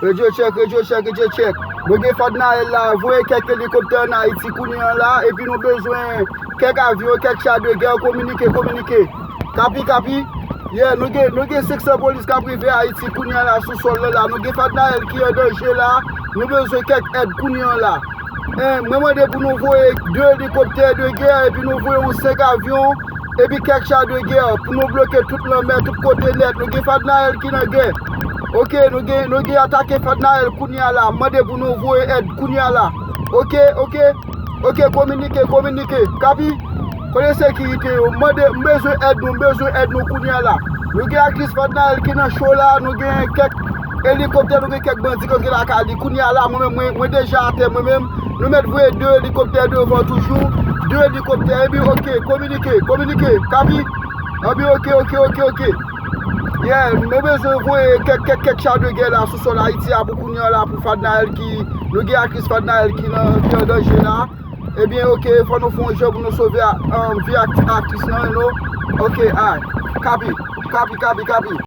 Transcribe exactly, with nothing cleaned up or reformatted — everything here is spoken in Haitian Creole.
Radio check, radio check, radio check. Nou gen Fadnael la, voye kèk elikoptè ann Ayiti kounye an la, epi nou bezwen kèk avyon, kèk cha de gè, kominike, kominike. Kapi, kapi. Yeah, nou gen, nou gen senk san polis k ap rive Ayiti kounye an la, sou sòl lan la. Nou gen Fadnael ki an danje la, nou bezwen kèk èd kounye an la. Eh, mwen mande pou nou voye de elikoptè de gè, epi nou voye yon senk avyon, epi kèk cha de gè, pou nou bloke tout lanmè, tout kote nèt. Nou gen Fadnael ki nan gè. Ok, nou gen, nou gen atake Fadnael kounye a la. Mande pou nou voye èd kounye a la. Ok, ok, ok, kominike, kominike. Kapi? Kote sekirite yo? Mande, m bezwen èd nou, m bezwen èd nou kounye a la. Nou gen akris Fadnael ki nan cho la, nou gen kèk elikoptè, nou gen kèk bandi k antre lakay li. Kounye a la, mwen menm, mwen, mwen deja atè, mwen menm. Nou mèt voye de elikoptè devan toujou. De elikoptè, epi ok, kominike, kominike, kapi? Epi ok, ok, ok, ok. Yeah, nou bezwen voye kèk, kèk, kèk cha de gè la sou sòl Ayiti a pou kounye a la, pou Fadnael ki, nou gen akris Fadnael ki nan, ki an danje la. Ebyen, ok, fò nou fè yon jan pou nou sove a, um, vi ak, aktris lan, you know. Ok, alright. Kapi, kapi, kapi, kapi.